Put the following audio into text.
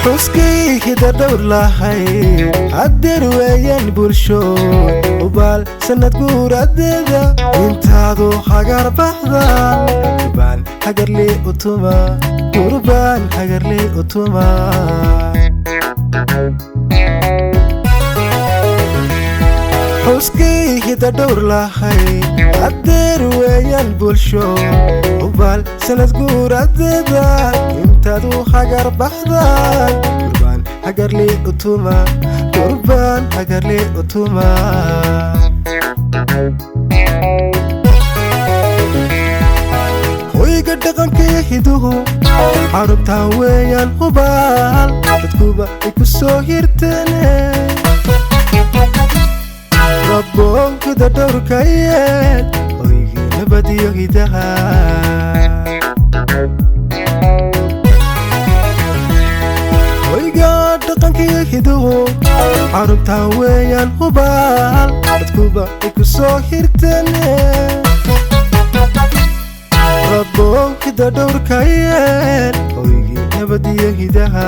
Xuskay hida dhowr lahay haddeer weeyaan bulsho, ubaal sanad guuradeeda intaadu hagar baxda, gurbaan hagarli utuma, gurbaan hagarli utuma. Xuskay hida dhowr lahay haddeer weeyaan bulsho, ubaal sanad guuradeeda intaadu hagar baxda, gurbaan hagarli utuma, gurbaan hagarli utuma. Hoyga dhaqanka hiduhu xaruntaa weeyaan hubaal, dadkuba ay ku soo hirteen. Raboonkida dhowrkayeel hoygii nabadiyo hidaha. Hoyga dhaqankiyo hiduhu xaruntaa weeyaan hubaal, dadkuba ay ku soo hirteen. Raboonkida dhowrkayeel hoygii nabadiyo hidaha.